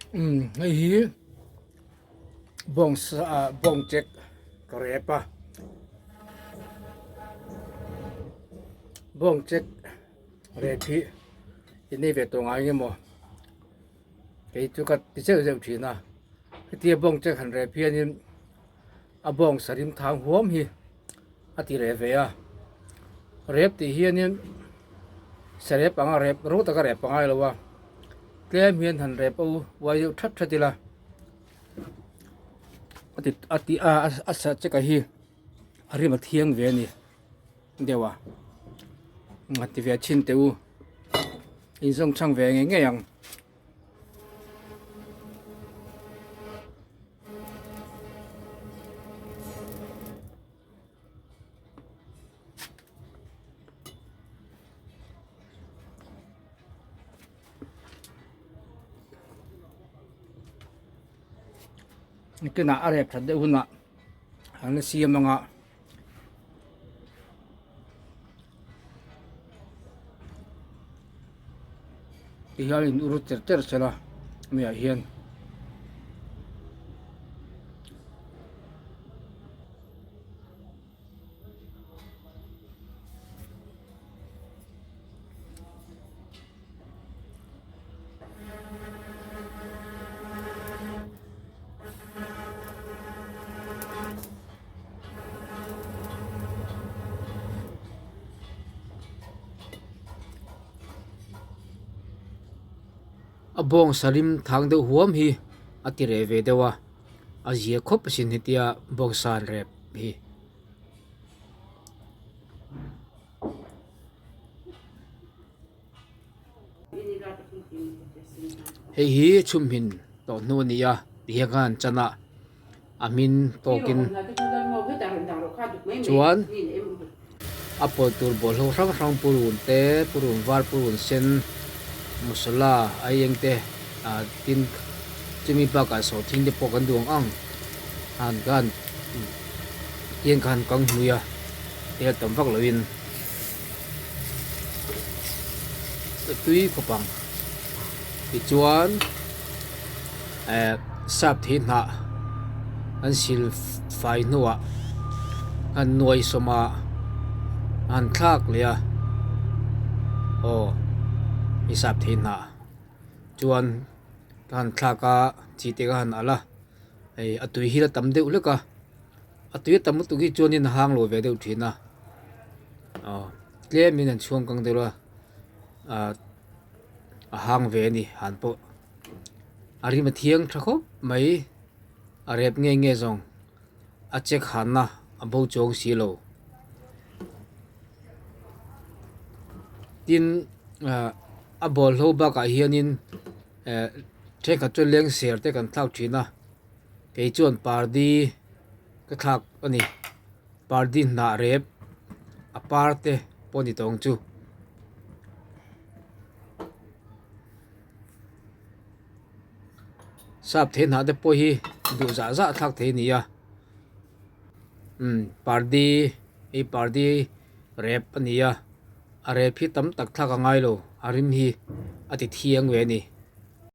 Umm hei hi bawng sa ah bawng chek ka rep a bawng chek rep hi i nei ve tawh ngai nge maw kei chu ka ti zeuh zeuh thin a hetia bawng chek han rep hianin a bawng sa rim thang huam hi a ti reh ve a rep tih hianin sarep anga rep ro taka rep a ngai lo a tlem hian han rep a u uai deuh that that ila a ti a ti a a sa chek a hi a rim a thiang ve a ni deuh a a ti ve chhin teh u inzawng chhang ve ngei ngei ang. Nikinah a rep that deuh hunah an la siam ang a. Ti hian in ur cher cher zel a mi ah hian. A bawng salim thang deuh huam hi a ti reh ve deuh a a zia khawp asin hetia bawng sa rep hi. Hei hi chhumhmin tawh hnu a ni a tihian khan chan a a hmin tawkin chuan a pawlh tur bawlhhlawh hrang hrang purun te purun var purun sen masala aieng te ah tin chumi bakah sawhthing te pawh kan duh ang ang han khan tiang khan kang hnui a tel tam vak loin. Tui khawp ang tichuan eh sap thei hnah an sil fai hnuah an nuai sawm a an thlak leh a aw i sap thei hnah chuan ka han thlak a chi te ka han alh a hei a tui hi a tam deuh hlek a. A tui a tam lutuk hi chuanin a hang lo ve deuh thin a aw tlemin an chhuang kang deuh a ah a hang ve a ni han pawh a rim a thiang tha khawp mai a rep nge nge zawng a check hanna a bo chuang si lo tin ah a bawlhlo bakah hianin eh thenkhat chuan lengser te kan thlak thin a. Kei chuan pardi ka thlak a ni pardi hnah rep a par te pawh a ni tawh ang chu. Sap thei hnah te pawh hi duh zah zah thlak thei a ni a umm pardi hei pardi rep a ni a a rep hi tam tak thlak a ngai lo a rim hi a ti thiang ve a ni.